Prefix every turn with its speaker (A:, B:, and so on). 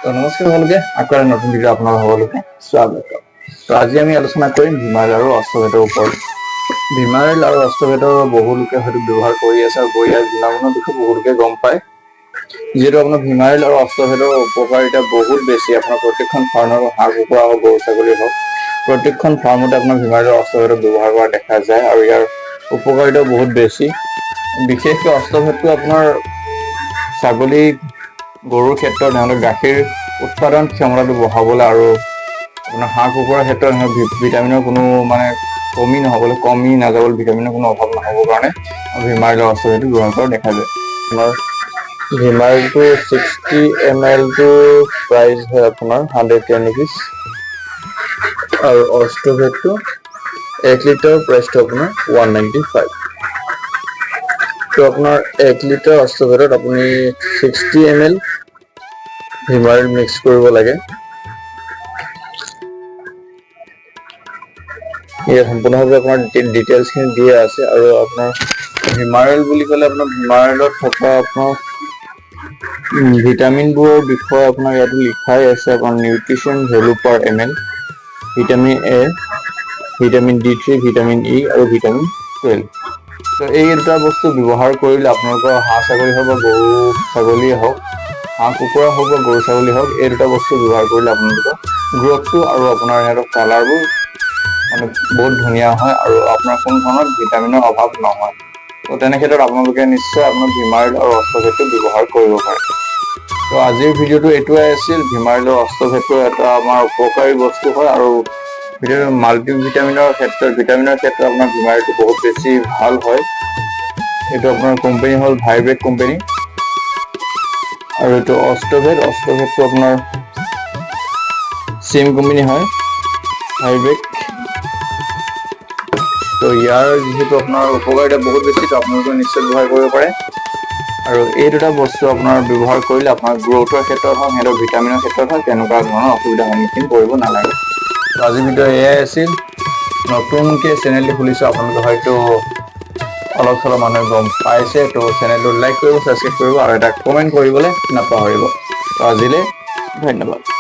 A: তো নমস্কাৰ সকলোকে, আকৌ এটা নতুন ভিডিঅ' আপোনালোক সকলোকে স্বাগত। তো আজি আমি আলোচনা কৰিম ভিমাৰেল আৰু অষ্টভেটৰ ওপৰত। ভিমাৰেল আৰু অষ্টভেটৰ বহু লোকে হয়তো ব্যৱহাৰ কৰি আছে আৰু ইয়াৰ গুণাগুণৰ বিষয়ে বহু লোকে গম পায়। যিহেতু আপোনাৰ ভিমাৰেল আৰু অষ্টভেটৰ উপকাৰিতা বহুত বেছি, আপোনাৰ প্ৰত্যেকখন ফাৰ্মৰ হাঁহ কুকুৰা হওক, গৰু ছাগলী হওক, প্ৰত্যেকখন ফাৰ্মতে আপোনাৰ ভিমাৰেল আৰু অষ্টভেটৰ ব্যৱহাৰ কৰা দেখা যায় আৰু ইয়াৰ উপকাৰিতাও বহুত বেছি। বিশেষকৈ অষ্টভেটটো আপোনাৰ ছাগলী গৰুৰ ক্ষেত্ৰত সিহঁতৰ গাখীৰ উৎপাদন ক্ষমতাটো বঢ়াবলৈ আৰু আপোনাৰ হাঁহ কুকুৰাৰ ক্ষেত্ৰত সিহঁতৰ ভিটামিনৰ কোনো মানে কমি নহ'বলৈ, কমি নাযাবলৈ, ভিটামিনৰ কোনো অভাৱ নহ'বৰ কাৰণে ভিমাৰেলৰ অষ্টভেটটো ব্যৱহাৰ কৰা দেখা যায়। আপোনাৰ ভিমাৰেলটো 60 এম এলটো প্ৰাইচ হয় আপোনাৰ 110 ৰুপিজ আৰু অষ্টভেটটো 1 লিটাৰ প্ৰাইচটো আপোনাৰ 195। তো আপোনাৰ 1 লিটাৰ অষ্টভেটত আপুনি 60 এম এল ভিমাৰেল মিক্স কৰিব লাগে। ইয়াত সম্পূৰ্ণভাৱে আপোনাৰ ডিটেইলছখিনি দিয়া আছে। আৰু আপোনাৰ ভিমাৰেল বুলি ক'লে আপোনাৰ ভিমাৰেলত থকা আপোনাৰ ভিটামিনবোৰৰ বিষয়ে আপোনাৰ ইয়াতো লিখাই আছে। আপোনাৰ nutrition value per ml, vitamin A, vitamin D3, vitamin E আৰু ভিটামিন 12। তো এই দুটা বস্তু ব্যৱহাৰ কৰিলে আপোনালোকৰ হাঁহ ছাগলী হওক বা গৰু ছাগলীয়ে হওক, হাঁহ কুকুৰা হওক বা গৰু ছাগলী হওক, এই দুটা বস্তু ব্যৱহাৰ কৰিলে আপোনালোকৰ গ্ৰ'থটো আৰু আপোনাৰ সিহঁতৰ কালাৰবোৰ মানে বহুত ধুনীয়া হয় আৰু আপোনাৰ কোনো ধৰণৰ ভিটামিনৰ অভাৱ নহয়। তো তেনে ক্ষেত্ৰত আপোনালোকে নিশ্চয় আপোনাৰ ভিমাৰেল আৰু অষ্টভেটটো ব্যৱহাৰ কৰিব পাৰে। তো আজিৰ ভিডিঅ'টো এইটোৱে আছিল। ভিমাৰেলৰ অষ্টভেটটো এটা আমাৰ উপকাৰী বস্তু হয় আৰু ভিটামিন, মাল্টি ভিটামিনৰ ক্ষেত্ৰত, ভিটামিনৰ ক্ষেত্ৰত আপোনাৰ ভিমাৰেলটো বহুত বেছি ভাল হয়। এইটো আপোনাৰ কোম্পানী হ'ল ভাইবেক কোম্পানী। আৰু এইটো অষ্টভেট, অষ্টভেটটো আপোনাৰ চেম কোম্পানী হয়, ভাইবেক। তো ইয়াৰ যিহেতু আপোনাৰ উপকাৰিতা বহুত বেছি, তো আপোনালোকে নিশ্চয় ব্যৱহাৰ কৰিব পাৰে। আৰু এই দুটা বস্তু আপোনাৰ ব্যৱহাৰ কৰিলে আপোনাৰ গ্ৰ'থৰ ক্ষেত্ৰত হওক, সিহঁতৰ ভিটামিনৰ ক্ষেত্ৰত হওক, তেনেকুৱা ধৰণৰ অসুবিধাৰ সন্মুখীন কৰিব নালাগে। তো আজিৰ ভিডিঅ' এয়াই আছিল। নতুনকৈ চেনেলটো খুলিছোঁ, আপোনালোকে হয়তো অলপ চলপ মানুহে গম পাইছে। তো চেনেলটো লাইক কৰিব, ছাবস্ক্ৰাইব কৰিব আৰু এটা কমেণ্ট কৰিবলৈ নাপাহৰিব। তো আজিলৈ ধন্যবাদ।